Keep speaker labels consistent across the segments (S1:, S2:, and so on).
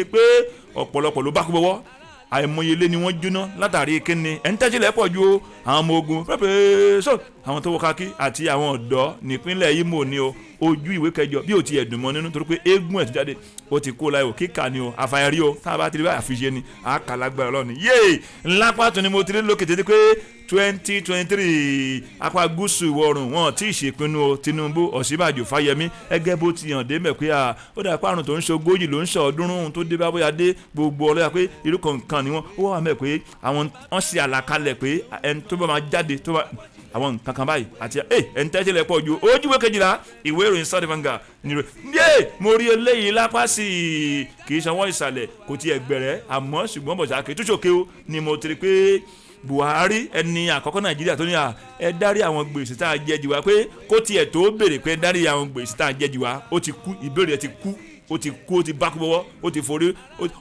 S1: Pé ọ̀pọ̀lọpọ̀ ló bá kú bọ́wọ́, àìmọye ilé ni wọ́n jóná látàrí kíni ẹ̀ ń tẹ́sílẹ̀ pọ̀ ju àwọn ọmọ ogun pẹ́pẹ́ sọ àwọn tó wọ kakí àti àwọn ọ̀dọ́ nípínlẹ̀ Imo ni o. Ojú ìwé 8 bí o ti ẹ̀dùn mọ́ nínú torí pé eégún ẹ̀ tó jáde ó ti kó láyò kíkà ni o, àfàyàrí o, tá a bá ti rí báyìí àfiṣe ni àkàlágbára ọlọ́run yéè ńlá pàtó ni mo ti rí lókè tètè pé 2023 apá gúúsù ìwọ̀ oòrùn wọn tí ì ṣèpinnu o. Tinubu, Ọ̀ṣínbàjò, Fáyẹmí, ẹgẹ́ bó ti hàn dé mẹ́ pé à ó dà pé àrùn tó ń ṣogójì ló ń ṣe ọ̀ọ́dúnrún tó dé bá bóyá dé gbogbo ọlọ́yà pé irú kọ̀ọ̀kan ni wọ́n ó wà mẹ́ pé àwọn wọ́n ṣe àlàkalẹ̀ pé ẹni tó bá máa jáde tó bá àwọn nǹkan kan báyìí àti ẹ ẹ̀ ń tẹ́sílẹ̀ pọ̀ ju. Ojúwé 12 ìwé ìròyìn Sunday Vanguard nírò yé mo rí eléyìí lápá sí i, kì í sanwó ìsàlẹ̀, kò tiẹ̀ gbẹ̀rẹ̀, àmọ́ ṣùgbọ́n bọ̀sà kì í túnṣòkè o ni mo ti rí pé Buhari, ẹni àkọ́kọ́ Nàìjíríà tó ní à ẹ dárí àwọn gbèsè tá a jẹ jù wá, pé kó tiẹ̀ tó béèrè pé dárí àwọn gbèsè tá a jẹ jù wá, ó ti kú, ìbéèrè ẹ ti kú, ó ti kú, ó ti bá kú bọ́wọ́,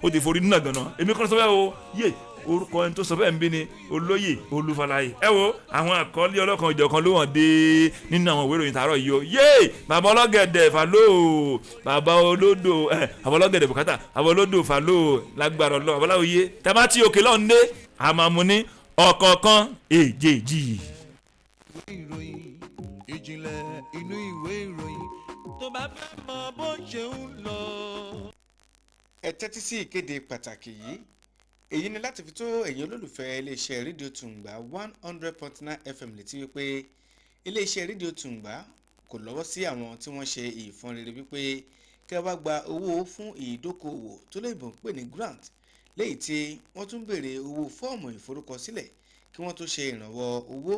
S1: ó ti forí nàgànà. Èmi kọ́ ló sọ bẹ́ẹ̀ o, yé orúkọ ẹni tó sọ bẹ́ẹ̀ ń bí ni Olóyè Olúfàlàyé. Ẹ wo àwọn àkọlé ọlọ́kan ìjọ̀kan ló wọ̀n dé nínú àwọn ìwé ìròyìn tààrọ̀ yìí o. Yé bàbá ọlọ́gẹ̀dẹ̀ fàlọ́, bàbá olódò ẹ, bàbá ọlọ́gẹ̀dẹ̀ bùkátà, bàbá olódò fàlọ́ lágbára ọlọ́ babaláwo yé tàbátì òkè lọ́hùn dé àmàmù ní ọ̀kọ̀ọ̀kan èjèèjì.
S2: Ìwé ìròyìn ìjìnlẹ̀ inú ìwé ìròyìn tó bá fẹ́ mọ bó ṣe ń lọ.
S3: Ẹ tẹ́tí sí ìkéde pàtàkì yìí. Èyí ni láti fi tó ẹ̀yin olólùfẹ́ iléeṣẹ́ rédíò Tùǹgbà 100.9 FM létí wípé iléeṣẹ́ rédíò Tùǹgbà kò lọ́wọ́ sí àwọn tí wọ́n ṣe ìfọ́nrere wípé kí ẹ wá gba owó fún ìdókòwò tó lè bọ̀ ń pè ní grant, léyìí tí wọ́n tún béèrè owó fọ́ọ̀mù ìforúkọsílẹ̀ kí wọ́n tó ṣe ìrànwọ́ owó.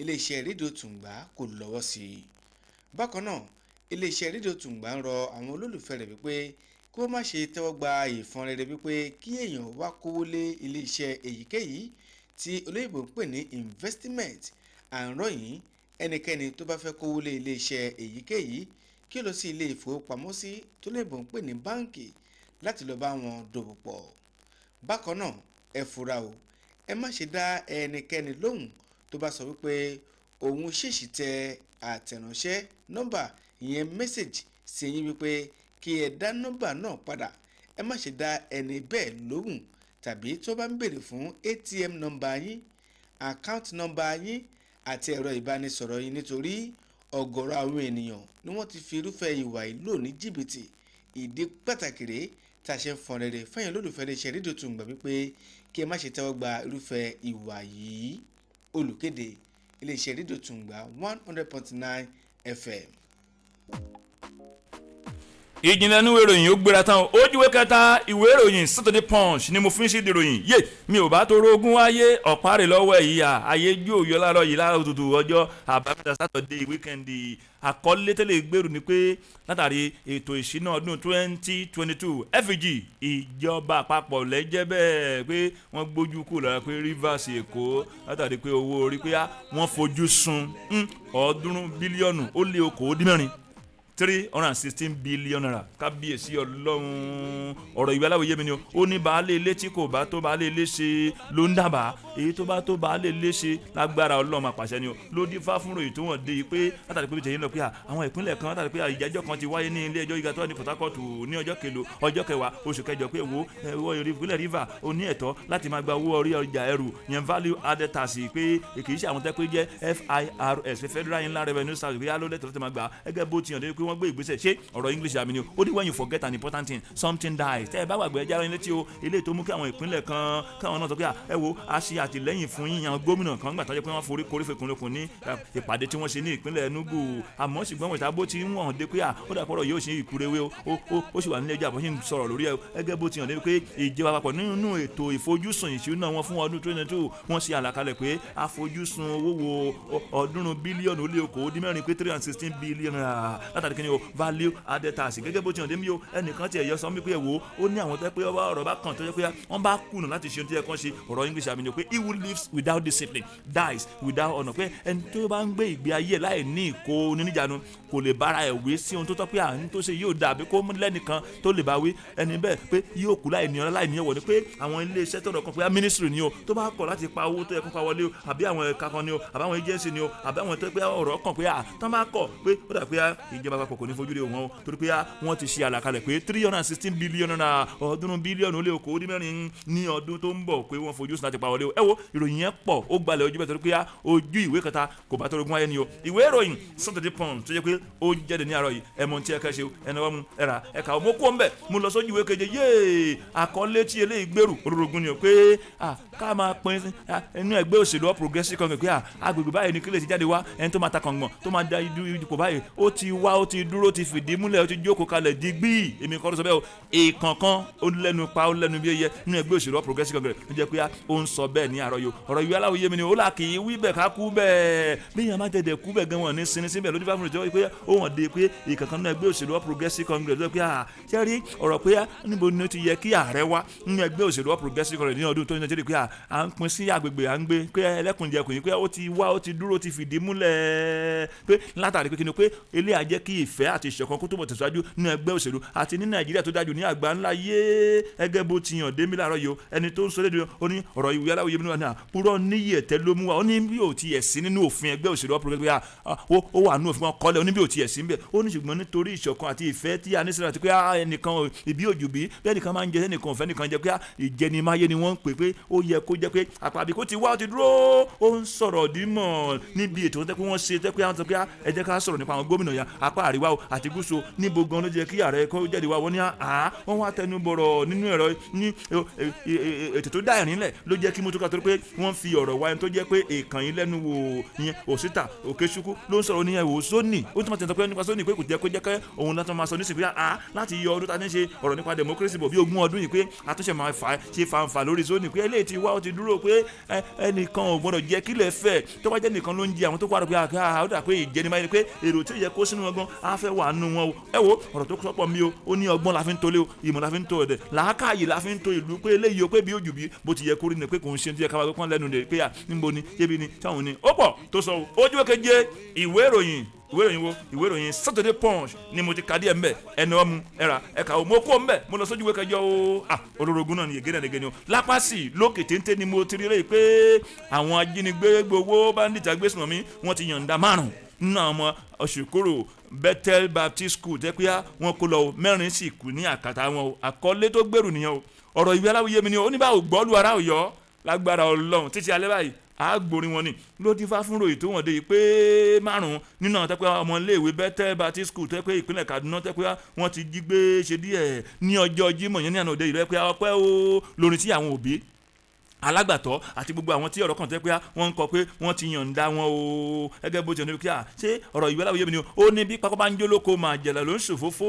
S3: Iléeṣẹ́ rédíò Tùǹgbà kò lọ́wọ́ sí i. Bákan náà, iléeṣẹ́ rédíò Tùǹgbà ń rọ àwọn olólùfẹ́ rẹ̀ wípé kí wọ́n má ṣe tẹ́wọ́ gba ìfọ́nrere wípé kí èèyàn wá kówó lé iléeṣẹ́ èyíkéyìí tí olóyìnbó ń pè ní investment. À ń rọ̀ yín, ẹnikẹ́ni tó bá fẹ́ kówó lé iléeṣẹ́ èyíkéyìí, kí ó lọ sí ilé ìfowópamọ́sí tó lóyìnbó ń pè ní báǹkì láti lọ bá wọn dòwò pọ̀. Bákan náà, ẹ fura o, ẹ má ṣe dá ẹnikẹ́ni lóhùn tó bá sọ wípé òun ṣèṣì tẹ àtẹ̀ránṣẹ́ nọ́mbà, ìyẹn message, sí yín wípé kí ẹ dá nọ́mbà náà padà. Ẹ má ṣe dá ẹni bẹ́ẹ̀ lóhùn, tàbí tó bá ń béèrè fún ATM nọ́mbà yín, account nọ́mbà yín àti ẹ̀rọ ìbánisọ̀rọ̀ yín, nítorí ọ̀gọ̀rọ̀ àwọn ènìyàn ni wọ́n ti fi irúfẹ́ ìwà yìí lò ní jìbìtì. Ìdí pàtàkì rèé tá a ṣe ń fọn rere fẹ́yìn olólùfẹ́ iléeṣẹ́ rédíò Tùǹgbà wípé kí ẹ má ṣe tẹ́wọ́ gba irúfẹ́ ìwà yìí. Olùkéde, iléeṣẹ́ rédíò Tùǹgbà 100.9 FM.
S1: Ìjìnlẹ̀ nínú ìròyìn ó gbéra tán. Ojúwe 3 ìwé ìròyìn Saturday Punch ni mo fi ń ṣíde ìròyìn. Yé mi ò bá toró ogún wáyé ọ̀pá rẹ̀ lọ́wọ́ ẹ̀ yìí à ayé jó yọ láàárọ̀ yìí, láàárọ̀ òtútù ọjọ́ àbámẹ́ta Saturday weekend. Àkọlé tẹ́lẹ̀ gbèrú ni pé látàrí ètò ìṣúná ọdún 2022 FG, ìjọba àpapọ̀ lẹ́jẹ́ bẹ́ẹ̀ pé wọ́n gbójú kù lára pé Rivers, Èkó, látàrí pé owó orí pé wọ́n fojú sun 324.6 bílíọ̀nù, ₦316 billion. Kábíyèsí Ọlọ́run, ọ̀rọ̀ ìwé aláwọ̀ yé mi ni o. Ó ní baálé ilé tí kò bá tó baálé ilé ṣe ló ń dábàá, èyí tó bá tó baálé ilé ṣe lágbára Ọlọ́run àpàṣẹ ni o. Ló dífá fún ròyìn tó wọ́n dé yìí pé látàrí pé tẹ̀yìn lọ pé àwọn ìpínlẹ̀ kan, látàrí pé ìdájọ́ kan ti wáyé ní ilé ẹjọ́ gíga tó wà ní Port Harcourt ní ọjọ́ kelo ọjọ́ 10 oṣù 8 pé wo ẹ̀wọ́ ìpínlẹ̀ Rivers ó ní ẹ̀tọ́ láti máa gba owó orí ọjà ẹrù yẹn, value added tax, pé kì í ṣe àwọn tẹ́ pé jẹ́ FIRS, Federal Inland Revenue Service, pé á ló lẹ́tọ̀ọ́ láti máa gbà. Ẹgẹ́ bó ti hàn dé pé wọ́n gbé ìgbésẹ̀ ṣé ọ̀rọ̀ English àmì ni o. Ó ní when you forget an important thing, something dies. Tẹ́ ẹ bá gbàgbé ẹja rán létí o. Eléyìí tó mú kí àwọn ìpínlẹ̀ kan káwọn náà sọ pé ẹ wo, a ṣe àtìlẹ́yìn fún yíyan gómìnà kan gbà tó jẹ́ pé wọ́n forí korí fèkúnlẹ̀kùn ní ìpàdé tí wọ́n ṣe ní ìpínlẹ̀ Enugu. Àmọ́ ṣùgbọ́n wọ́n ìta bó ti ń wọ̀n dé pé ó dàpọ̀rọ̀ yóò ṣe ìkúrewé o, ó sì wà nílé ẹjọ́ àbọ̀ ṣì ń sọ̀rọ̀ lórí ẹ. Ẹgẹ́ bó ti hàn dé pé ìjọba àpapọ̀ nínú ètò ìfojúsùn ìṣúná wọn fún ọdún 2022, wọ́n ṣe àlàkalẹ̀ pé àfojúsùn owó wo 326.6 bílíọ̀nù, pé ₦316 billion látàrí kí ni o, value added tax. Gẹ́gẹ́ bó ti hàn dé mí o, ẹnìkan tiẹ̀ yọ sọ mí pé ẹ wò ó ní àwọn tó yẹ pé ọ̀rọ̀ bá kàn tó yẹ pé wọ́n bá kùnà láti ṣe ohun tó yẹ kán ṣe. Ọ̀rọ̀ English àmì ni o pé he who lives without discipline dies without honour, pé ẹni tó bá ń gbé ìgbé ayé láì ní ìkó oníníjànú kò lè bára ẹ̀ wé sí ohun tó tọ́ pé à ń tó ṣe yóò dàbí kó lẹ́nìkan tó lè bá wí, ẹni bẹ́ẹ̀ pé yóò kú láì ní ọlá, láì ní ọ̀wọ̀ ni, pé àwọn ilé iṣẹ́ tọ̀dọ̀ kan, pé ministry ni o, tó bá kọ̀ láti pa owó tó yẹ kó pa wọlé o, àbí àwọn ẹ̀ka kan ni o, àbí àwọn agency ni o, àbí àwọn tó pé ọ̀rọ̀ kàn pé à tán bá kọ̀ pé ó dà pé ìjọba àpapọ̀. Àpapọ̀ kò ní fojú rí wọn o, torí pé wọ́n ti ṣe àlàkalẹ̀ pé ₦316 billion, 324 bílíọ̀nù ní ọdún tó ń bọ̀, pé wọ́n fojú sùn láti pa wọlé o. Ẹ wo, ìròyìn yẹn pọ̀, ó gbalẹ̀ ojú bẹ́ẹ̀, torí pé ojú ìwé kẹta kò bá tó ogún ayé ni o. Ìwé ìròyìn Saturday Punch tó jẹ́ pé ó jáde ní àárọ̀ yìí, ẹ mọ̀ tí ẹ kẹ́ ṣe o, ẹni wọ́n mú ẹ rà ẹ kà ó. Mo kó ń bẹ̀, mo lọ sójú ìwé keje yéè. Àkọlé tí eléyìí gbèrú olórogún ni o, pé ká máa pín inú ẹgbẹ́ òṣèlú All Progressives Congress, pé agbègbè báyìí ni kílè ti jáde wá, ẹni tó máa ta kàngbọ̀n, tó máa da ipò báyìí, ó ti wá, ó ti dúró, ó ti fìdí múlẹ̀, ó ti jókòó kalẹ̀ digbí. Èmi kọ́ ló sọ bẹ́ẹ̀ o. Ìkànkan ó lẹ́nu pa, ó lẹ́nu bí ẹyẹ nínú ẹgbẹ́ òṣèlú All Progressives Congress ló jẹ́ pé ó ń sọ bẹ́ẹ̀ ní àárọ̀ yìí. Ọ̀rọ̀ ìwé aláwọ̀ yé mi ni ó là kì í wí bẹ́ẹ̀ ká kú bẹ́ẹ̀, bí èèyàn máa tẹ̀dẹ̀ kú bẹ́ẹ̀ gan wọn ní sinmi síbẹ̀ lójú fáwọn ìjọba, pé ó wọ̀n de pé ìkànkan nínú ẹgbẹ́ òṣèlú All Progressives Congress ló jẹ́ pé ṣé rí ọ̀rọ̀ pé níbo ni ó ti yẹ kí ààrẹ wá nínú ẹgbẹ́ òṣèlú All Progressives Congress ní ọdún 2023, pé à ń pín sí agbègbè, à ń gbé pé ẹlẹ́kùnjẹkùn yìí, pé ó ti wá, ó ti dúró, ó ti fìdí múlẹ̀, pé látàrí pé kí ni, pé eléyà jẹ́ kí ìfẹ́ àti ìṣọ̀kan kó túbọ̀ tẹ̀síwájú nínú ẹgbẹ́ òṣèlú àti ní Nàìjíríà tó dájú ní àgbà ńlá yé. Ẹgẹ́ bó ti yàn démi láàárọ̀ yìí o, ẹni tó ń sọ lédè, ó ní ọ̀rọ̀ ìwé aláwọ̀ yẹn nínú púrọ̀ níyì ẹ̀tẹ́ ló mú wa. Ó ní bí ò tiẹ̀ sí nínú òfin ẹgbẹ́ òṣèlú All Progressives, ó wà nínú òfin wọn kọ́lẹ̀, ó ní bí ò tiẹ̀ sí níbẹ̀. Ó ní ṣùgbọ́n nítorí ìṣọ̀kan àti ìfẹ́ tí a ní sílẹ̀ àti pé ẹnìkan ìbí òjò bí bẹ́ẹ̀ nìkan máa ń jẹ, ẹnìkan òfẹ́ nìkan jẹ, pé ìjẹnimáyé ni wọ́n ń pè, pé ó yẹ kó jẹ́ pé àpàbí kó ti wá, ó ti dúró. Ó ń sọ̀rọ̀ dímọ̀ níbi ètò tẹ́ pé wọ́n ṣe tẹ́ pé àwọn sọ pé ẹ jẹ́ ká sọ̀rọ̀ nípa àwọn gómìnà ya apá àríwá o àti gúúsù, níbo gan ló jẹ́ kí ààrẹ kó jáde wá. Wọ́n ní wọ́n wá tẹnu bọ̀rọ̀ nínú ẹ̀rọ ní ètò tó dá ẹ̀rín lẹ̀ ló jẹ́ kí mo tó ká, torí pé wọ́n fi ọ̀rọ̀ wá ẹni tó jẹ́ pé èèkàn yín lẹ́nu wò, ìyẹn Òsítà Òkèṣukú ló ń sọ̀rọ̀. Oníyẹn wò sóní, ó tún máa tẹ̀sán pé nípa sóní, pé kò jẹ́ kó jẹ́ kẹ́ òun látọ̀ máa sọ nísìnyí pé láti yọ ọdún tá a ti ń ṣe ọ̀rọ̀ nípa democracy bọ̀ bí 20 ọdún yìí, pé àtúnṣe máa fà ṣe fanfà lórí sóní, pé eléyìí ti wá, ó ti dúró, pé ẹnìkan ò gbọ́dọ̀ jẹ́ kílẹ̀ fẹ̀, tó bá jẹ́ nìkan ló ń jẹ àwọn tó kó àrò, pé ó dà pé ìjẹni máa ń pé èrò tí ó yẹ kó sínú wọn gan á fẹ́ wà nù wọn o. Ẹ wo ọ̀rọ̀ tó sọ́pọ̀ mi o. Ó ní ọgbọ́n la fi ń tolé o, ìmọ̀ la fi ń to ọ̀dẹ̀, làákàyè la fi ń to ìlú, pé eléyìí o, pé bí ojú bí bó ti yẹ kó rí ni, pé kò ń ṣe tó yẹ ká wá pọ́n lẹ́nu rẹ̀, pé à níbo ni ṣébi ni táwọn ni ó pọ̀ tó sọ. Ojú keje ìwé ìròyìn, ìwé ìròyìn wo, ìwé ìròyìn Saturday Punch ni mo ti ka díẹ̀ mbẹ̀. Ẹnu ọmú ẹ̀rà ẹ̀ka o, mo kó mbẹ̀, mo lọ sójú ìwé kẹjọ o. Olórogún náà ni yege náà yege ni o. Lápásì lókè téńté ni mo ti rí rèé pé àwọn ajínigbé gbowó bandit agbésùnmọ̀mí, wọ́n ti yànda márùn nínú àwọn ọmọ ọ̀ṣùkúrò Bethel Baptist School tẹ́ pé wọ́n kó lọ, mẹ́rin sì kú ní àkàtà wọn o. Àkọlé tó gbèrú nìyẹn o. Ọ̀rọ̀ ìwé aláwòye mi ni o. Ó ní báwo gbọ́lù ara ò yọ lágbára Ọlọ́run títí alẹ́ báyìí àgbòrin wọn ni ló dífá fún ròyìn tó wọ́n dé yìí, pé márùn-ún nínú àwọn tẹ́pẹ́ ọmọ iléèwé Bethel Baptist School tẹ́pẹ́ ìpínlẹ̀ Kaduna tẹ́pẹ́ wọ́n ti jí gbé ṣe díẹ̀ ní ọjọ́ Jímọ̀ yẹn ní àná òde yìí lọ́pẹ́ ọpẹ́ o lórí tí àwọn òbí alágbàtọ́ àti gbogbo àwọn tí ọ̀rọ̀ kàn tẹ́ pé wọ́n ń kọ pé wọ́n ti yànda wọn o. Gẹ́gẹ́ bó ti ní kí a ṣé ọ̀rọ̀ ìwé aláwòye mi ni ó ní bí pápá bá ń jólóko máa jẹ̀lẹ̀ ló ń ṣòfófó,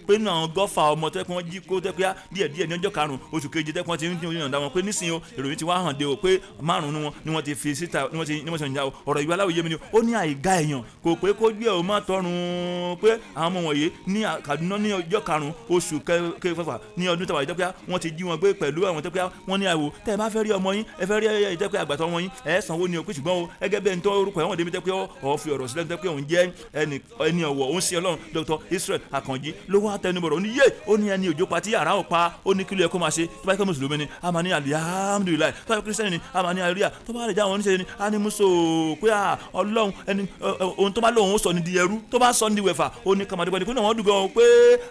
S1: pé nínú àwọn gọ́fà ọmọ tẹ́ pé wọ́n jí kó tẹ́ pé díẹ̀ díẹ̀ ní ọjọ́ 5 oṣù keje tẹ́ pé wọ́n ti ń yànda wọn, pé nísìnyí o, ìròyìn ti wá hàn dé o, pé márùn-ún wọn ni wọ́n ti fi síta, ni wọ́n ti yànda o. Ọ̀rọ̀ ìwé aláwòye mi ni ó ní àìga èèyàn kò pé kó gbé ò má tọrùn, pé àwọn ọmọ wọ̀nyí ní Kaduna ní ọjọ́ 5 oṣù kẹfà ní ọdún tàwa ìjọ pé wọ́n ti jí wọn gbé pẹ̀lú àwọn tẹ́ pé wọ́n ní àwò tẹ́ ẹ bá fẹ́ rí ọmọ yín, ẹ fẹ́ rí ẹ tẹ́ pé àgbàtọ́ ọmọ yín, ẹ sanwó ni o. Pé ṣùgbọ́n o, ẹgẹ́ bẹ́ẹ̀ ń tọ́ orúkọ ẹ̀wọ̀n débi tẹ́ pé ọ fi ọ̀rọ̀ sílẹ̀ tẹ́ pé òun jẹ́ ẹni ọ̀wọ̀ òun sí Ọlọ́run, Dr. Israel Akànjí ló wá tẹnubọ̀rọ̀. Ó ní yé, ó ní ẹni òjò pa tí yàrá ò pa, ó ní kílò ẹ kó máa ṣe. Tó bá yẹ kó mùsùlùmí ni, a máa ní alihamudulilayi, tó bá yẹ kírísítẹ́nì ni, a máa ní aleluya, tó bá lè jẹ́ àwọn oníṣẹ́ ni, a ní muso, pé Ọlọ́run ẹni ohun tó bá lóun ó sọ ní di ẹrú, tó bá sọ ní di wẹ̀fà. Ó ní kàmádé pé náà wọ́n dùn gan pé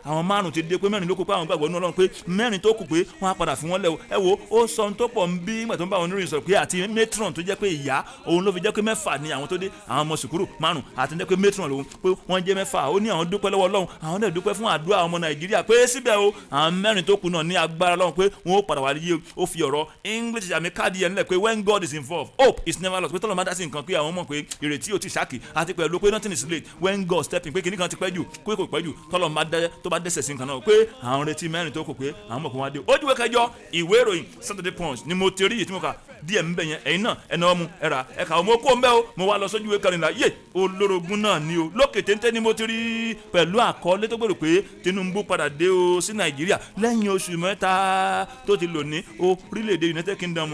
S1: àwọn márùn ti dé, pé mẹ́rin ló kó, pé àwọn gbàgbọ́ nínú Ọlọ́run pé mẹ́rin tó kù pé wọ́n á padà fún wọn lẹ̀ o. Ẹ wo, ó sọ ohun tó pọ̀ ń bí nígbà tó ń bá àwọn oníròyìn sọ̀rọ̀, pé àti matron tó jẹ́ pé ìyá òun ló fi jẹ́ pé mẹ́fà ni àwọn tó dé, àwọn ọmọ sùkúrù márùn àti jẹ́ pé matron lòun, pé wọ́n jẹ́ mẹ́fà. Ó ní àwọn dúpẹ́ lọ́wọ́ Ọlọ́run, àwọn dẹ̀ dúpẹ́ fún àdúrà ọmọ Nàìjíríà, pé síbẹ̀ o, àwọn mẹ́rin tó kù náà ní agbára Ọlọ́run pé wọ́n ó padà wá yé. Ó fi ọ̀rọ̀ English àmì káàdì yẹn nílẹ̀ pé when God is involved, hope is never lost, pé tọ́lọ́ máa dá sí nǹkan, pé àwọn mọ̀ pé ìrètí ò ti ṣáàkì, àti pẹ̀lú pé nothing is late when God step in, pé kìnnìkan ti pẹ́ jù, pé kò pẹ́ jù tọ́lọ́ máa dá tó bá dẹ́sẹ̀ sí nǹkan náà, pé àwọn retí mẹ́rin tó kù, pé àwọn mọ̀ pé wọ́n á dé. Ojúwe kẹjọ ìwé ìròyìn Saturday Punch ni mo ti rí yìí tí mo kà díẹ̀ ń bẹ̀ yẹn. Ẹ̀yin náà ẹ̀nà ọmú ẹ̀rà ẹ̀ka ọmọ kó ń bẹ́ o. Mo wá lọ sójú ìwé kẹrìnlá yé, olórogún náà ni o, lókè téńté ni mo ti rí pẹ̀lú àkọlé tó gbèrò pé Tinubu padà dé o sí Nàìjíríà lẹ́yìn oṣù 3 tó ti lò ní orílẹ̀-èdè United Kingdom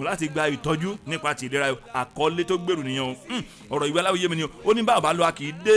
S1: láti gba ìtọ́jú nípa ti ìlera o. Àkọlé tó gbèrò nìyẹn o. Ọ̀rọ̀ ìwé aláwòye mi ni o. Ó ní bá lọ a kì í dé,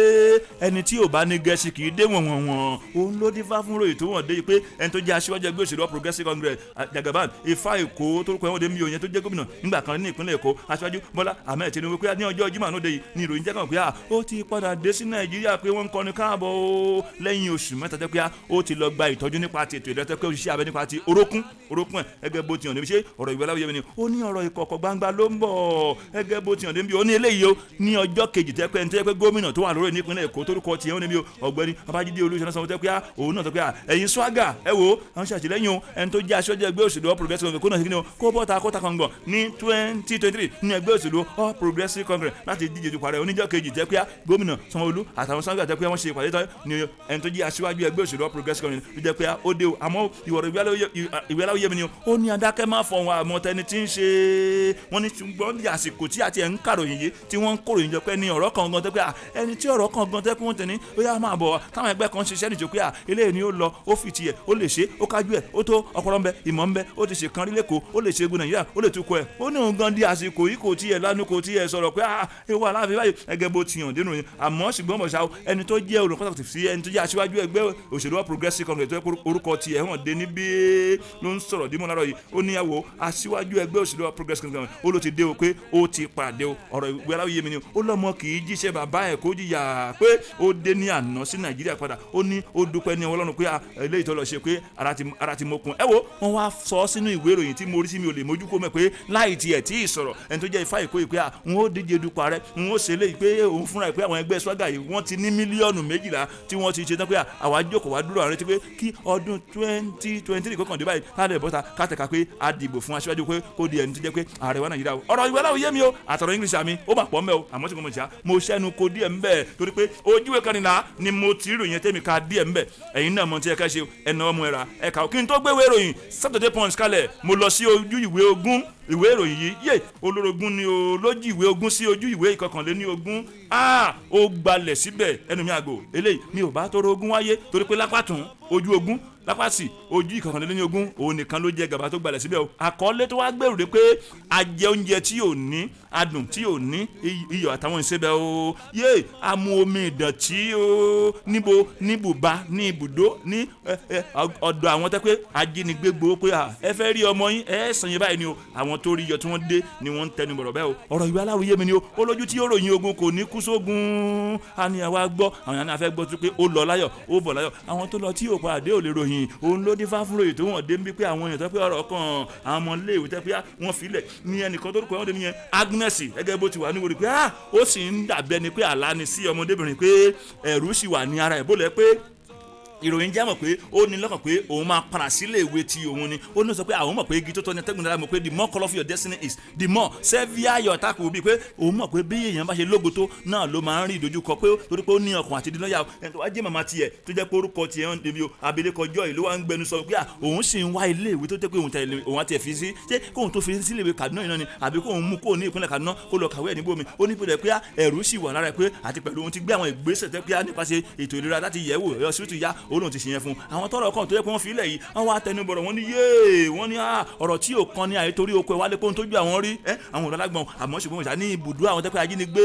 S1: ẹni tí ò bá ní gẹ̀ẹ́sì kì í dé wọ̀nwọ̀nwọ̀n. Òun ló dífá fún ròyìn tó wọ̀n dé pé ẹni tó jẹ́ aṣíwájú ẹgbẹ́ òṣèlú Progressive Congress, Jagaban Ifá Èkó torúkọ ẹ̀wọ̀n dé mi ò yẹn tó jẹ́ gómìnà nígbà kan ní ìpínlẹ̀ Èkó, aṣíwájú Bọ́lá Ahmed Tinubu, pé ní ọjọ́ Jímọ̀ lóde yìí ní ìròyìn jẹ́ kàn pé ó ti padà dé sí Nàìjíríà, pé wọ́n ń kọrin káàbọ̀ o lẹ́yìn oṣù 3 tẹ́ pé ó ti lọ gba ìtọ́jú nípa ti ètò ìlera, tẹ́ pé ó ṣiṣẹ́ abẹ nípa ti orókún ẹ̀. Gẹ́gẹ́ bó ti hàn débi, ṣé ọ̀rọ̀ ìwé aláwọ̀ yẹn ni ó ní ọ̀rọ̀ ìkọ̀kọ̀ gbangba ló ń bọ̀. Gẹ́gẹ́ bó ti hàn débi, ó ní eléyìí o ní ọjọ́ kejì tẹ́ pé ẹni tó yẹ pé gómìnà tó wà lórí nípínlẹ̀ Èkó, torúkọ tiẹ̀ ó ní bí o, ọ̀gbẹ́ni Babájídé Olúṣọlá Sanwó, tẹ́ pé òun náà tẹ́ pé ẹ̀yin swaga, ẹ wo àwọn ṣàtìlẹ́yìn o, ẹni tó jẹ́ aṣojú ẹgbẹ́ òṣèlú All Progressives Congress, kó náà ṣe kí ni o, kó bọ́ta kó ta kàngbọ̀n ní 2023 ní ẹgbẹ́ òṣèlú All Progressives Congress láti díje dupò ààrẹ. Oníjọ́ kejì tẹ́ pé gómìnà Sanwó-Olú àtàwọn swaga tẹ́ pé wọ́n ṣe ìpàdé tán ní ẹni tó jẹ́ aṣíwájú ẹgbẹ́ òṣèlú All Progressives Congress ló jẹ́ pé ó dé o. Àmọ́ ìwọ̀rọ̀ ìwé aláwọ̀ yé mi ni o, ó ní adákẹ́ má fọ̀hún àmọ́ tẹni tí ń ṣe wọ́n ní. Ṣùgbọ́n ní àsìkò tí àti ẹ̀ ń kàròyìn yìí, tí wọ́n ń kòròyìn jọ pé ní ọ̀rọ̀ kan gan tẹ́ pé ẹni tí ọ̀rọ̀ kan gan tẹ́ pé wọ́n tẹ̀ ní ó yá máa bọ̀, táwọn ẹgbẹ́ kan ṣiṣẹ́ nìjọ pé eléyìí ni ó lọ, ó fi tiẹ̀, ó lè ṣe, ó kájú ẹ̀, ó tó ọpọlọ ńbẹ, ìmọ̀ ńbẹ, ó ti ṣe kan rí lẹ́kọ̀ọ́, ó lè ṣe egun Nàìjíríà, ó lè tukọ̀ ẹ̀. Ó ní òun gan di àsìkò yìí kò tiẹ̀ lánàá, kò tiẹ̀ sọ̀rọ̀ pé ewu aláàfin báyìí, ẹgẹ́ bó ti hàn dénú yẹn. Àmọ́ ṣùgbọ́n mọ̀ṣá, ẹni tó jẹ́ olùkọ́sàkùtì sí ẹni tó jẹ́ aṣíwájú ẹgbẹ́ òṣèlú Progressive Congress, tó yẹ orúkọ tiẹ̀ hàn dé níbí, ló ń sọ̀rọ̀ dímọ̀ láàárọ̀ yìí. Ó ní àwọ̀ aṣíwájú ẹgbẹ́ òṣèlú Progressive Congress, ó ló ti dé o, pé ó ti pàdé o. Ọ̀rọ̀ ìwé aláwọ̀ yé mi ni ó lọ́mọ kì í jíṣẹ́ bàbá ẹ̀ kó jìyà, pé ó dé ní àná sí Nàìjíríà padà. Ó ní ó dúpẹ́ ní Ọlọ́run pé eléyìí tó lọ ṣe, pé ara ti mokun. Ẹ wo, wọ́n wá sọ sínú ìwé ìròyìn tí mo rí sí mi ò lè mójú kó mẹ́ pé láì tiẹ̀ tí ì sọ̀rọ̀, ẹni tó jẹ́ ifá ìkó yìí pé n ó díje dupò ààrẹ, n ó ṣe léyìí, pé òun fúnra ẹ̀, pé àwọn ẹgbẹ́ swaga yìí, wọ́n ti ní mílíọ̀nù 12 tí wọ́n ti ṣe tán, pé àwa jókòó wá dúró àrètí pé kí ọdún 2023 kọ́kàndé báyìí ká lè bọ́ta ká tẹ̀ka pé a dìbò fún aṣíwájú pé kó di ẹni tó jẹ́ pé ààrẹ wa Nàìjíríà o. Ọ̀rọ̀ ìwé aláwọ̀ yé mi o, àtọ̀rọ̀ English mi ó mà pọ̀ mẹ́ o. Àmọ́ tí mo ṣá mo ṣẹ́nu ko díẹ̀ ńbẹ̀, torí pé ojúwe kanìlá ni mo ti ròyìn tẹ́mi ka díẹ̀ ńbẹ̀. Ẹ̀yin náà mọ̀ tí ẹ ká ṣe ẹ̀nà ọmọ ẹ̀rà ẹ̀ka. Kí n tó gbé ìwé ìròyìn Saturday Punch kalẹ̀, mo lọ sí ojú ìwé 20 ìwé ìròyìn yìí. Yé, olórogún ni o, lójú ìwé 20 sí ojú ìwé 21, ó gbalẹ̀ síbẹ̀. Ẹnu mi àgò eléyìí mi ò bá tọrọ ogún wáyé, torí pé lápàtún ojú 20, lápàsì ojú 21, òun nìkan ló jẹ gàba tó gbalẹ̀ síbẹ̀ o. Àkọlé tó wá gbèrú de pé a jẹ oúnjẹ tí ò ní adùn, tí ò ní iyọ̀ àtàwọn ìsebẹ̀ o. Yé, a mu omi ìdọ̀tí o. Níbo? Níbùbá, ní ibùdó, ní ọ̀dọ̀ àwọn tẹ́ pé ajínigbé gbowó pé ẹ fẹ́ rí ọmọ yín, ẹ sàn yín báyìí ni o. Àwọn tó rí yọ tí wọ́n dé ni wọ́n ń tẹnu bọ̀rọ̀ bẹ́ẹ̀ o. Ọ̀rọ̀ ìwé aláwòye mi ni o, ó lójú tí yóò ròyìn ogun kò ní kú sógun. A ní àwa gbọ́, àwọn àna fẹ́ gbọ́ tó pé ó lọ láyọ̀, ó bọ̀ láyọ̀. Àwọn tó lọ tí yóò padà dé ò lè ròyìn. Òun ló dín fáfúrò ètò wọn dé ń bí pé àwọn èèyàn tó pé ọ̀rọ̀ kan, àwọn ọmọ iléèwé tẹ́ pé wọ́n filẹ̀ ní ẹnìkan tó rúkọ wọn dé nìyẹn, Agnes, gẹ́gẹ́ bó ti wà níwòrì pé ó sì ń dàbẹ́ ni pé àlá ni sí ọmọdébìnrin, pé ẹ̀rù sì wà ní ara ẹ̀ bó lẹ́, pé ìròyìn jẹ́ mọ̀ pé ó ní lọ́kàn pé òun máa padà sílé ìwé tí òun ni. Ó ní sọ pé àwọn mọ̀ pé igi tó tọ́ ní atẹ́gùn dára, mọ̀ pé the more colourful your destiny is, the more severe your attack will be, pé òun mọ̀ pé bí èèyàn bá ṣe lógo tó náà ló máa ń rí ìdojúkọ, pé torí pé ó ní ọkàn àti dínáyà. Ẹni tó wá jẹ́ màmá tiẹ̀, tó jẹ́ pé orúkọ tiẹ̀ ń débi o, abilékọ Joy, ló wá ń gbẹnu sọ pé òun sì ń wá ilé ìwé tó jẹ́ pé òun tẹ̀lé òun àti ẹ̀ fi sí, ṣé kóun tó fi sílé ìwé Kaduna yìí náà ni, àbí kóun mú kóun ní ìpínlẹ̀ Kaduna kó lọ kàwé ẹ̀ níbòmí. Ó ní pé ẹ̀rù sì wà lára ẹ̀, pé àti pẹ̀lú ohun ti gbé àwọn ìgbésẹ̀ tẹ́ pé nípasẹ̀ ètò ìlera láti yẹ̀ wò ọsibítù ya, òun lòun ti ṣe yẹn fún àwọn tọrọ kan tó yẹ pé wọ́n fi ilẹ̀ yìí. Wọ́n wá tẹnubọ̀rọ̀, wọ́n ní yéè, wọ́n ní ọ̀rọ̀ tí ò kan ní àìtórí oko ẹ̀ wálé, pé ohun tójú àwọn rí ẹ́ àwọn ọ̀dọ́ lágbọ̀n. Àmọ́ ṣùgbọ́n ìṣá ní ibùdó àwọn tẹ́pẹ́ ajínigbé,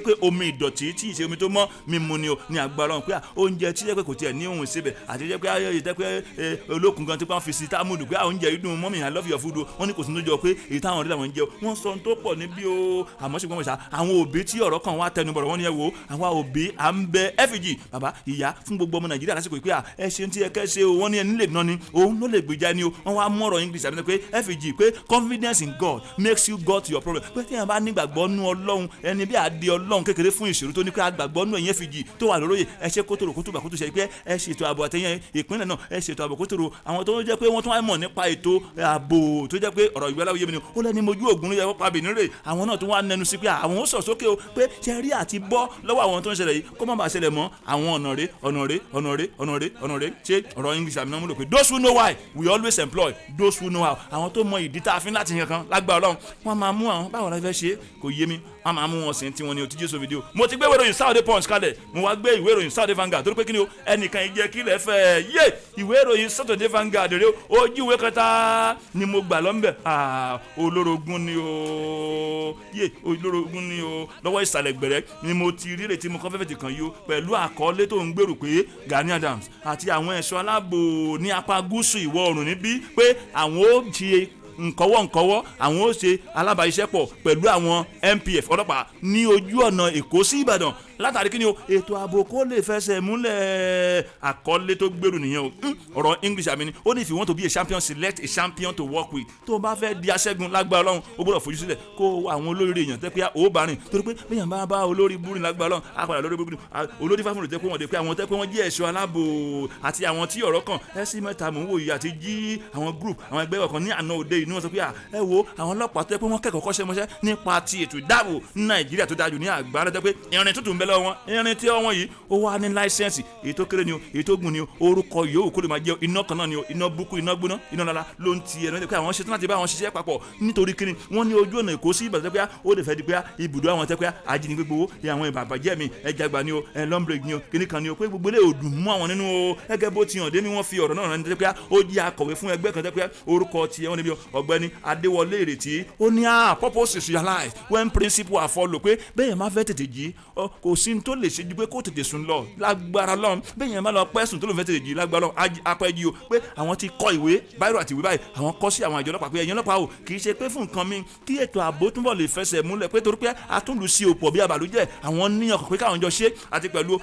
S1: pé omi ìdọ̀tí tí ì ṣe omi tó mọ́ mímu ni o ní agbára wọn, pé oúnjẹ tí yẹ pé kò tiẹ̀ ní ohun ìsebẹ̀, àti jẹ́ pé ayé tẹ́pẹ́ olókun gan tí wọ́n fi sí táàmùdù, pé oúnjẹ yìí dùn mọ́mì, I love your food o. Wọ́n ní kò sí ní jọ pé èyí táwọn rí làwọn ń jẹ o. Wọ́n sọ ohun tó pọ̀ níbí o. Àmọ́ ṣùgbọ́n ìṣá àwọn òbí tí ọ̀rọ̀ kan wá tẹnubọ̀rọ̀, wọ́n ní ẹ wo, àwọn òbí à ń bẹ FG, bàbá, ìyá fún gbogbo ọmọ Nàìjíríà lásìkò yìí, pé ẹ ṣe tí ẹ kẹ́ ṣe o. Wọ́n ní ẹni lè ná ni òun ló lè gbèjà ni o. Wọ́n wá mú ọ̀rọ̀ English àbí pé FG, pé confidence in God makes you God to your problem, pé tí èèyàn bá nígbàgbọ́ nú Ọlọ́run, ẹni bí àdé Ọlọ́run kékeré fún ìṣòro tó ní, pé àgbàgbọ́ nú ẹ̀yìn FG tó wà lóróyè, ẹ ṣe kótó kótó kótó ṣe pé ẹ ṣètò ààbò àtẹ̀yìn ìpínlẹ̀ náà, ẹ ṣètò ààbò kótó. Àwọn tó jẹ́ pé wọ́n tún wá mọ̀ nípa ètò ààbò, tó jẹ́ pé ọ̀rọ̀ ìwé aláwọ̀ yé mi ni ó lẹ́ni mojú ògùn ló yẹ kó pa bìnrin rè, àwọn náà tún wá nẹnu sí pé àwọn ó sọ̀ sókè o, pé ṣe rí àti bọ́ lọ́wọ́ àwọn tó ń ṣẹlẹ̀ yìí, kó má bàa ṣẹlẹ̀ mọ́, àwọn ọ̀nà rè, ọ̀nà rè, ọ̀nà rè, ọ̀nà rè, ọ̀nà rè. Ṣé ọ̀rọ̀ English àmì náà múlò pé those who know why we always employ those who know how. Àwọn tó mọ ìdí tá a fi ń láti yan kan lágbára Ọlọ́run, wọ́n máa mú àwọn báwo la fẹ́ ṣe kò yé mi, wọ́n máa mú wọn sí tí wọ́n ní o. Tí Jésù fídíò, mo ti gbé ìwé ìròyìn Saturday Punch kalẹ̀, mo wá gbé ìwé ìròyìn Saturday Vanguard, torí pé kí ni o, ẹnìkan yìí jẹ́ kílẹ̀ fẹ́ yé. Ìwé ìròyìn Saturday Vanguard rẹ, ojú ìwé kẹta ni mo gbà lọ́nbẹ̀. Olórogún ni o, yé, olórogún ni o. Lọ́wọ́ ìsàlẹ̀ gbẹ̀rẹ́ ni mo ti rí retí mo kọ́ fẹ́fẹ́ ti kàn yìí o, pẹ̀lú àkọlé tó ń gbèrú pé Gani Adams àti àwọn ẹ̀ṣọ́ aláàbò ní apá gúúsù ìwọ̀ oòrùn níbí, pé àwọn ó ṣe Nkọ́wọ́ nkọ́wọ́ àwọn ó ṣe alábàáṣiṣẹ́pọ̀ pẹ̀lú àwọn NPF ọlọ́pàá ní ojú ọ̀nà Èkó sí Ìbàdàn látàrí kí ni o, ètò ààbò kó lè fẹsẹ̀ múlẹ̀. Àkọlé tó gbèrú nìyẹn o. Ọ̀rọ̀ English àmì ni ó ní, "If you want to be a champion, select a champion to work with." Tó o bá fẹ́ di aṣẹ́gun lágbára Ọlọ́run, o gbọ́dọ̀ fojú sílẹ̀ kó o àwọn olórí èèyàn tẹ́ pé ó bá rìn, torí pé bẹ́ẹ̀ bá bá olórí búrin lágbára Ọlọ́run, á padà lórí búrin. Olórí fáfúnù tẹ́ pé wọ́n dé pé àwọn tẹ́ pé wọ́n jẹ́ ẹ̀ṣọ́ aláàbò àti àwọn tí ọ̀rọ̀ kàn ẹ̀sìn mẹ́ta mò ń wò yìí àti jí àwọn group àwọn ẹgbẹ́ ọ̀kan ní àná òde yìí ni wọ́n sọ pé ẹ wo àwọn ọlọ́pàá tẹ́ pé wọ́n kẹ́kọ̀ọ́ kọ́ṣẹ́mọṣẹ́ nípa ti ètò ìdáàbò ní Nàìjíríà tó dájú ní àgbára, tẹ́ pé irin tuntun ń bẹ lọ́wọ́ wọn, irin tí wọ́n yìí ó wá ní license, èyí tó kéré ni o, èyí tó gùn ni o, orúkọ yòówù kó lè máa jẹ́, iná kan náà ni o, iná búkú, iná gbóná, iná lala ló ń ti ẹnu pé àwọn ṣetán láti bá àwọn ṣiṣẹ́ papọ̀. Nítorí kíni, wọ́n ní ojú ọ̀nà Èkó sí Ìbàdàn tẹ́ pé ó lè fẹ́ di pé ibùdó àwọn tẹ́ pé ajínigbé gbowó àwọn ìbàbàjẹ́ mi ẹja gbà ni o, ẹ lọ́nbreg ni o, kíní kan ni o, pé gbogbo ilé òdùn mú àwọn nínú o. Gẹ́gẹ́ bó ti hàn dé mi, wọ́n fi ọ̀rọ̀ náà rán ní tẹ́ pé ó jẹ́ akọ̀wé fún ẹgbẹ́ kan tẹ́ pé orúkọ tiẹ̀ wọ́n níbi ọ̀gbẹ́ni Adéwọlé Ìrètí. Ó ní a purpose is realized when principle are followed, pé bẹ́ẹ̀ má fẹ́ tètè jí, kò sí ní tó lè ṣe ju pé kó tètè sùn lọ lágbára lọ́n. Bẹ́ẹ̀ yẹn má lọ pẹ́ sùn tó lè fẹ́ tètè jí lágbára lọ́n, apẹ́jì o, pé àwọn ti kọ ìwé báírò àti ìwé báyìí, àwọn kọ sí àwọn àjọ ọlọ́pàá pé ẹ̀yin ọlọ́pàá o, kì í ṣe pé fún nǹkan mi, kí ètò ààbò túnbọ̀ lè fẹsẹ̀ múlẹ̀, pé torí pé atúndù sí òpó bí abàlújẹ́, àwọn ní ọkàn pé káwọn jọ ṣe àti pẹ̀lú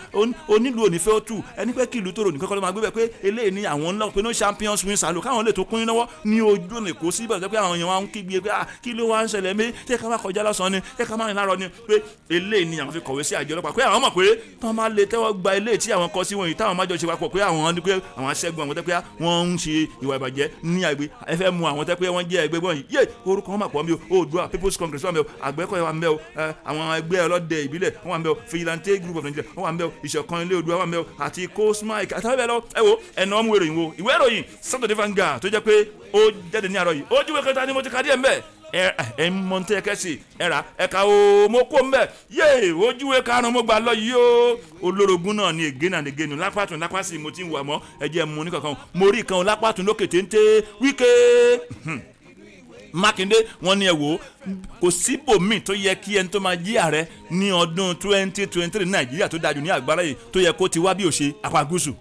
S1: onílù onífẹ́ ó tù ẹni pé kí ìlú tòrò nìkan kọ́ ló máa gbé bẹ̀, pé eléyìí ni àwọn ńlá pé no champions win salo, káwọn lè tó kún lọ́wọ́ ní ojú ọ̀nà Èkó sí Ìbàdàn, pé àwọn èèyàn wa ń kígbe pé kí ló wá ń ṣẹlẹ̀ mí, ṣé ká má kọjá lọ́sàn-án ni, ṣé ká má rìn láàárọ̀ ni, pé eléyìí ni àwọn fi kọ̀wé sí àjọ ọlọ́pàá, pé àwọn mọ̀ pé tí wọ́n bá lè tẹ́wọ́ gba eléyìí tí àwọn kọ sí wọ̀nyí, táwọn má jọ ṣe papọ̀, pé àwọn ní pé àwọn aṣẹ́gun àwọn tẹ́ pé wọ́n ń ṣe ìwà ìbàjẹ́ ní àgbẹ̀ ẹ fẹ́ mú àwọn tẹ́ pé wọ́n jẹ́ ẹgbẹ́ wọ̀nyí yé. Orúkọ wọn mà pọ̀ mi o. Oòduà People's Congress wà mí o, Àgbẹ̀kọ̀yà wà mí o, àwọn ẹgbẹ́ ọlọ́dẹ ìbílẹ̀ wọ́n wà mí o, Vigilante Group of Nigeria wọ́n wà mí o, Ìṣọ̀kan Ilé Oòduà wà mí o, àti Cosmic àtàwọn bẹ́ẹ̀ lọ. Ẹ wo ẹnà ọmú ìròyìn wo ìwé ìròyìn Saturday Vanguard tó jẹ́ pé ó jáde ní àárọ̀ yìí. Ojú ìwé kẹta ni mo ti ka díẹ̀ mbẹ́. Ẹ ẹ mọ tẹ ẹ kẹsì ẹ rà ẹ ka o. Mo kó mbẹ yé. Ojúwe karùn-ún mo gbà lọ yìí o. Olórogún náà ni again and again, lápàtún lápàsì mo ti ń wà mọ́. Ẹ jẹ́ mu ní kankan, mo rí kan lápàtún lókè téńté. Wike, Mákindé, wọ́n ní ẹ wò ó, kò síbòmíì tó yẹ kí ẹni tó máa jí ààrẹ ní ọdún 2023 Nàìjíríà tó dájú ní àgbára yìí tó yẹ kó ti wá bí ó ṣe apá gúúsù.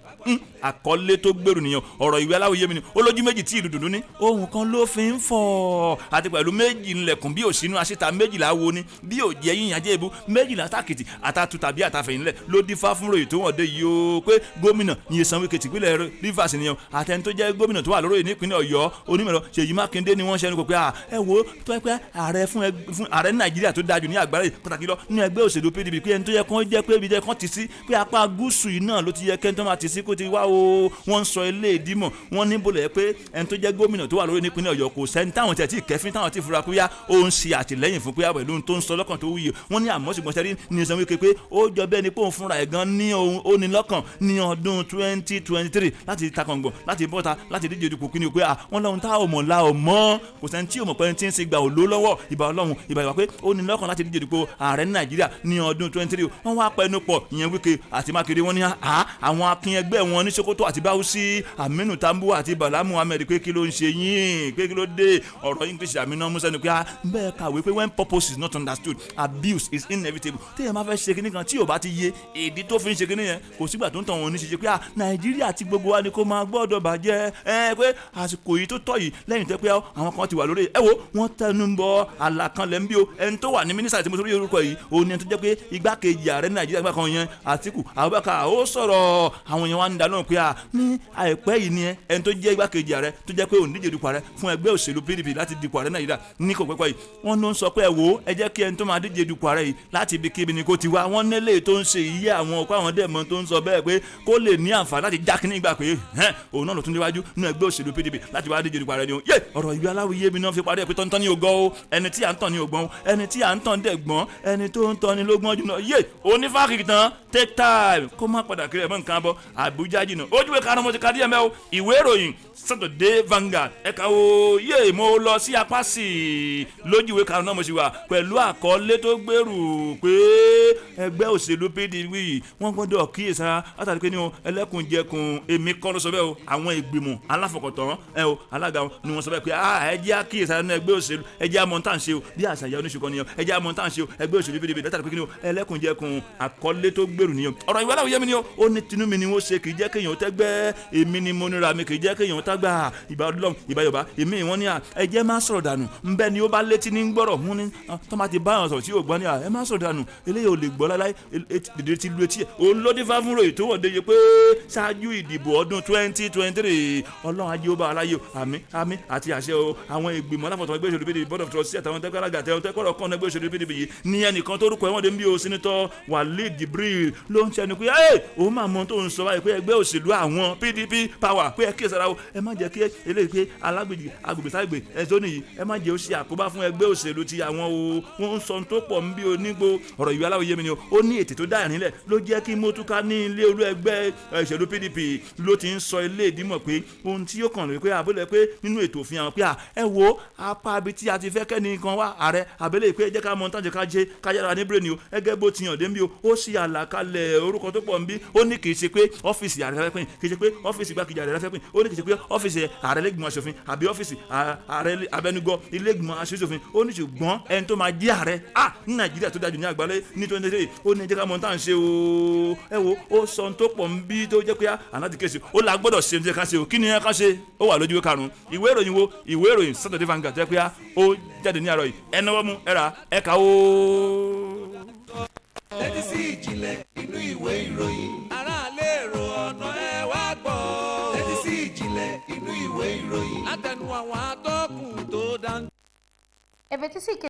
S1: Àkọlé tó gbèrú nìyẹn. Ọ̀rọ̀ ìwé aláwòye mi ni olójú méjì tí ìlú dùndún ní ohun kan ló fi ń fọ̀, àti pẹ̀lú méjì ńlẹ̀kùn bí òsínú aṣíta méjìlá wo ni bí ò jẹ́ yíyan jẹ́ ìbú méjìlá tákìtì àtàtù tàbí àtàfẹ̀yìnlẹ̀ ló dífá fún ròyìn tó wọ̀n dé yìí o, pé gómìnà Nyesom Wike tìpínlẹ̀ Rivers nìyẹn, àtẹni tó jẹ́ gómìnà tó wà lórí nípínlẹ̀ Ọ̀yọ́, onímọ̀rọ̀ Ṣèyí Mákindé ni wọ́n ṣẹnu kò pé ẹ wo tó ẹ pé ààrẹ fún ààrẹ Nàìjíríà tó dájú ní àgbáyé yìí, pàtàkì lọ ní ẹgbẹ́ òṣèlú PDP, pé ẹni tó yẹ kán jẹ́ pé ibi jẹ́ kán ti sí pé apá gúúsù yìí náà ló ti yẹ kẹ́ni tó máa ti sí kó ti wá o. Wọ́n ń sọ ilé ìdímọ̀, wọ́n ní bólẹ̀ pé ẹni tó jẹ́ gómìnà tó wà lórí nípínlẹ̀ Ọ̀yọ́, kò sẹ́ni táwọn tẹ̀ tí kẹfín táwọn ti fura kúyà ó ń ṣe àtìlẹ́yìn fún pé pẹ̀lú tó ń sọ lọ́kàn tó wúyè. Wọ́n ní àmọ́ ṣùgbọ́n sẹ́rí Nyesom Wike pé ó jọ bẹ́ẹ̀ ni pé òun fúnra ẹ̀ gan ní ohun ó ní lọ́kàn ní ọdún 2023 láti takọ̀ngbọ̀n láti bọ́ta láti díje dupò. Kí ni pé wọ́n lọ́hun tá ò mọ̀ la ò mọ̀, kò sẹ́ni tí ò mọ̀ pé ẹni tí ń ṣe gbà ò ló lọ́wọ́ ìbà Ọlọ́run ìbà ìwà pé ó ní lọ́kàn láti díje dupò ààrẹ ní Nàìjíríà ní ọdún 23. Wọ́n wá pẹnu pọ̀, ìyẹn Wike àti Mákindé, wọ́n ní àwọn akin ẹgbẹ́ wọn ní Sokoto àti Bauchi, Aminu Tambuwa àti Bala Muhammed, pé kí ló ń ṣe yín, pé kí ló dé? Ọ̀rọ̀ English Aminu Musa ni pé bẹ́ẹ̀ kàwé pé when purpose is not understood, abuse is inevitable. Téèyàn máa fẹ́ ṣe kinní kan tí ò bá ti yé èdè tó fi ń ṣe kinní yẹn, kò sígbà tó ń tàn wọn ní ṣe pé Nàìjíríà ti gbogbo wa ni kó máa gbọ́dọ̀ bàjẹ́ ẹ, pé àsìkò yìí tó tọ́ yìí lẹ́yìn tó pé àwọn kan ti wà lórí ẹ wo wọ́n tẹnu bọ àlàkanlẹ̀ ń bí o. Ẹni tó wà ní mínísítà tí mo sọ orúkọ yìí, òun ni ẹni tó jẹ́ pé igbákejì ààrẹ Nàìjíríà gbà kan yẹn, Àtíkù Abubakar, ó sọ̀rọ̀. Àwọn èèyàn wa ń dáná pé ní àìpẹ́ yìí ni ẹni tó jẹ́ igbákejì ààrẹ tó jẹ́ pé òun díje dupò ààrẹ fún ẹgbẹ́ òṣèlú PDP láti dipò ààrẹ Nàìjíríà ní kò pẹ́pẹ́ yìí, wọ́n ló ń sọ pé ẹ wò ó, ẹ jẹ́ kí ẹni tó máa díje dupò ààrẹ yìí láti ibikíbi ni kó ti wá. Wọ́n nílé tó ń ṣe ìyé àwọn ọkọ àwọn dẹ̀mọ́ tó ń sọ bẹ́ẹ̀ pé kó lè ní àǹfààní láti já kíní ìgbà pé òun náà ló tún déwájú nínú ẹgbẹ́ òṣèlú PDP láti wá díje dupò ààrẹ ni o. Yé ọ̀rọ̀ ìwé aláwìyé mi náà fi parí ẹ̀ pé tọ́ntọ́n ní ògọ́ o, ẹni tí à ń tàn ní ògbọ́n, ẹni tí à ń tàn dẹ̀ gbọ́n, ẹni tó ń tọ́ ni ló gbọ́n jù náà. Yé onífàkì tán, take time kó má padà kiri ẹ̀ mọ́ nǹkan bọ́ Àbújá jìnnà. Ojúwe karùn-ún mo ti ka díẹ̀ mẹ́ o. Ìwé ìròyìn Saturday Vanguard, ẹ̀ka o. Yé mo lọ sí apá sí i lójúwe karùn-ún náà mo sì wà pẹ̀lú àkọlé tó gbèrú pé ẹgbẹ́ òṣèlú PDP wọ́n gbọ́dọ̀ kíyèsára látàrí pé ní o ẹlẹ́kùnjẹkùn. Èmi kọ́ ló sọ bẹ́ẹ̀ o, àwọn ìgbìmọ̀ aláfọkàntán ẹ o alága wọn ni wọ́n sọ bẹ́ẹ̀ pé ẹ jẹ́ àkíyèsára nínú ẹgbẹ́ òṣèlú, ẹ jẹ́ àmọ́ tá à ń ṣe o, bí àṣà ìyá oníṣu kan nìyẹn, ẹ jẹ́ àmọ́ tá à ń ṣe o ẹgbẹ́ òṣèlú PDP látàrí pé kí ni o ẹlẹ́kùnjẹkùn. Àkọlé tó gbèrú nìyẹn. Ọ̀rọ̀ ìwé aláwòye mi ni o. Ó ní tinú mi ni wọ́n ṣe kì kì í jẹ́ kéèyàn tẹ́gbẹ́, èmi ni mo nira mi kì í jẹ́ kéèyàn tágbà. Ìbá Ọlọ́run, ìbá Yorùbá, èmi ìwọ́n ní à ẹ jẹ́ má sọ̀rọ̀ dànù ńbẹ́ ni ó bá létí ní gbọ́rọ̀ mú ní tó má ti bá àwọn sọ̀rọ̀ tí yóò gbọ́ ní à ẹ má sọ̀rọ̀ dànù, eléyìí ò lè gbọ́ láláì, dèdè ti lu etí ẹ̀. Òun ló dífá fún ròyìn tó wọ̀ déye pé ṣáájú ìdìbò ọdún 2023, Ọlọ́run ajé ó bá aláyé o, àmín àmín àti àṣẹ o. Àwọn ìgbìmọ̀ aláfọ̀tàn ẹgbẹ́ òṣèlú PDP, board of trustees, àtàwọn tẹ́kọ̀ọ́lága àtẹ̀wọ̀n tẹ́kọ̀ọ́rọ̀ kan ẹgbẹ́ òṣèlú PDP yìí ní ẹnìkan tó rúkọ ẹ̀wọ̀n dé ń bí o, Senator Waleed Jibril ló ń ṣẹnu pé ẹ òun máa mọ tó ń sọ báyìí pé ẹgbẹ́ òṣèlú àwọn PDP power pé ẹ kíyèsára o, ẹ má jẹ́ kí eléyìí pé alágbèjì agbègbè ságbè ẹ̀zọ́ nìyí, ẹ má jẹ́ ó ṣe àkóbá fún ẹgbẹ́ òṣèlú ti àwọn o. Wọ́n ń sọ tó pọ̀ ń bí onígbò ọ̀rọ̀ ìwé aláwọ̀ yémi ni o. Ó ní ètè tó dá ìrìnlẹ̀ ló jẹ́ kí mọ́túká ní ilé olú ẹgbẹ́ òṣèlú PDP ló ti ń sọ ilé ìdímọ̀ pé ohun tí yóò kàn lórí pé àbúlẹ̀ pé nínú ètò òfin àwọn pé à ẹ wo apá ibi tí a ti fẹ́ kẹ́ni kan wá ààrẹ àbẹ́lẹ̀ pé jẹ́ ká mọ tán jẹ́ ká jẹ́ ká yára ní bírèèni o, ẹgẹ́ bó ti hàn dé ń bí o. Ó sì àlàkalẹ̀ orúkọ tó pọ̀ ń bí, ó ní kì í ṣe pé ọ́fíìsì ààrẹ fẹ́ pín, kì í ṣe pé ọ́fíìsì igbákejì ààrẹ fẹ́ pín, ó ní kì í ṣe pé ọ́fíìsì ààrẹ lẹ́gbìmọ̀ aṣòfin àbí ọ́fíìsì ààrẹ abẹnugọ ilé-ìgbìmọ̀ aṣòfin, ó ní ṣùgbọ́n ẹni tó máa jẹ́ ààrẹ à ní Nàìjíríà tó dájú ní àgbálẹ̀ ní 2023, ó ní jẹ́ ká mọ tá à ń ṣe o. Ẹ wo ó sọ ohun tó pọ̀ ń bí tó jẹ́ pé àná ti kéṣe ó la gbọ́dọ̀ ṣe ohun tí ẹ ká ṣe o. Kí ni ẹ ká ṣe? Ó wà lójú ìwé karùn-ún ìwé ìròyìn wo, ìwé ìròyìn Saturday Vanguard tẹ́ pé ó jáde ní àárọ̀ yìí. Ẹ náwó mú ẹ rà ẹ kà ó.
S2: Tẹ́tí sí ìjìnlẹ̀ inú ìwé ìròyìn. Aráàlú èrò ọ̀nà ẹ wá gbọ́. Tẹ́tí sí ìjìnlẹ̀ inú ìwé ìròyìn. Látẹnu àwọn atọ́kùn tó dáńtọ́.
S4: Ẹ fetí sí ìkéde.